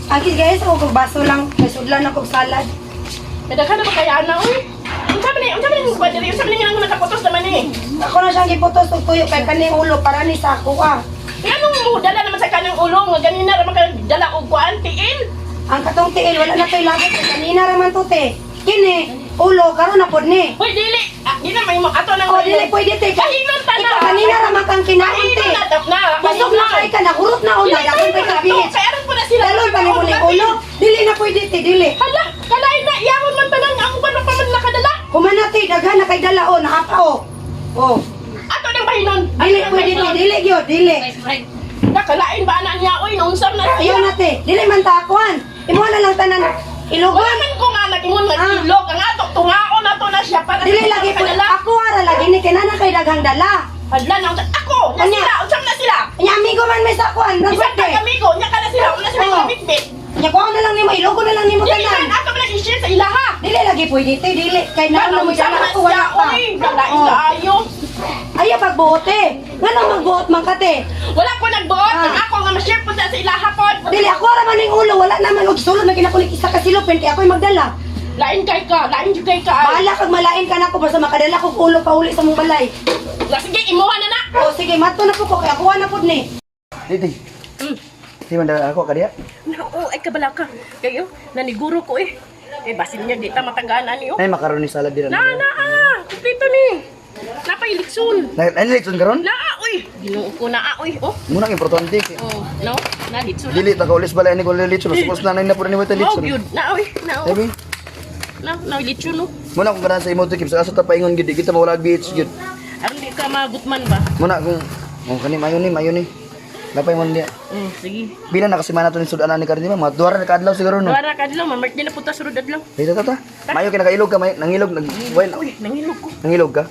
Ang guys, ako kog baso lang. Kay sudlan ako og salad. Nadaghan na ba kaya ana oy? Unsa man ni kuan diri? Unsa man ni nga nakaputos naman ni? Ako na siyang giputos og tuyo kay kaning ulo para ni sa ako ah. Kaya anong mo dala naman sa kanang ulo nga ganina ra man ka dala og kuan tiil? Ang katong tiil wala na to'y labot kay kanina ra man to te. Kini ulo karon na pod ni. Hoy dili, ah, di na may mo ato nang O dili pwede te. Kahinon ta na. Ikaw kanina ra man kang kinaon te. Kahinon na ta na. Busog na kay ka nahurot na una daghan kay ka BH. Kay aron po na sila. Dalon pa nimo ni ulo. Dili na pwede te, dili. Hala, kalain na iyahon man tanan nga ang uban pa man nakadala. Humana te, daghan na kay dala o naa pa o. Oh. Ato nang bahinon. Dili pwede te, dili gyud, dili. Nakalain ba ana niya oy naunsam na siya. Ayaw na te, dili man ta akuan. Imo na lang tanan Wala ilugon. man ko nga nag-ingon nag-ilog. Ang ato, tungaon na to na siya para Dili lagi po. kadala. Ako ara lagi ni kinana kay daghang dala. Hala na, ako, na Anya. sila, unsam na sila. Nya amigo man may sa akuan, Isang nag-birthday. kag amigo, nya ka na sila, wala sila Oo. bitbit. Nya kuha na lang nimo, ilugon na lang nimo Dili man, tanan. ato man i-share sa ilaha. Dili lagi pwede te, dili kay naa na mo Unsam dala na ako wala siya, pa. oy, lalain Oh. kaayo. Ayaw pagbuot eh. Nganong magbuot man ka te? Wala ko nagbuot, Ah. ang ako nga ma-share po sa ilaha pod. Dili ako ra man ning ulo, wala naman og sulod na ginakulik isa ka silupin kay ako'y magdala. Lain kay ka, lain jud kay ka. Ay. Bahala kag malain ka nako basta makadala kog ulo pauli sa mong balay. La, sige, imuha na na. O sige, mato na po ko kay ako na pud ni. Dili. Di man dala ako kadiya. Oo, ay kabala ka. Kayo, naniguro ko eh. Eh, basin niya, di ta matanggaan ani oh. Nay macaroni salad dira. Na, na, ah, kumpleto ni. Napailiksun. Nay nay litson karon? Na, ah, uy. Ginoo ko na, ah, uy. Oh, Muna ang importante kay. oh, no, na litsun. Dili ta kaulis balay ni ko litson. Supos na nay na pud ni mo Mao litson. gyud. Na, uy, na, oh. Sabi, Na, na litsun oh. muna kung ganahan sa imo to sa asa ta paingon gid di kita mawala og beach gid. Aron di ka magutman ba? Muna kung oh kani mayo ni mayo ni. Lapay mo niya. Sige. Bila na kasi mana to ni sudan ni karon di ba? Mga duha ra na kaadlaw siguro no. Duara ka adlaw, mamart na punta sa rod adlaw. Dito ta ta. Mayo kay nakailog ka may nangilog nag well, Uy, nangilog ko. nangilog ka.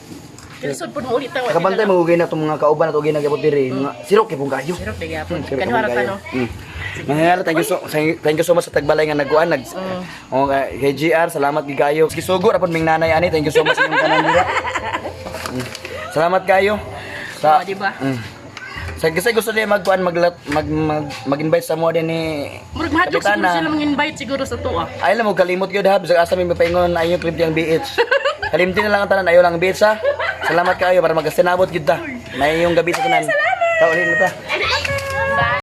Lisod pud mo ulit ta. Nakabantay magugay na itong mga kauban at ugay na gyapon diri. Mga sirok kay pong kayo. Sirok di gyapon. Sirok Kanhara kay ta kayo. no. Mga thank you so much sa tagbalay nga nagkuan nag Oh, kay GR salamat gid kayo. Gisugo ra pud ming nanay ani. Thank you so much sa inyong tanan dira. Salamat kayo. Oh, di ba? Sa kasi gusto niya magkuan maglat mag, mag mag-invite sa mo din ni Murag mahadlok siguro Kapitana. sila mang-invite siguro sa tuwa. Ay lang mo kalimot gyud ha bisag asa may mapaingon ayo clip ang BH. Kalimti na lang ang tanan ayo lang ang BH ha. Salamat kayo para magkasinabot gyud ta. May yung gabi sa tanan. Salamat. Kaulin na ta.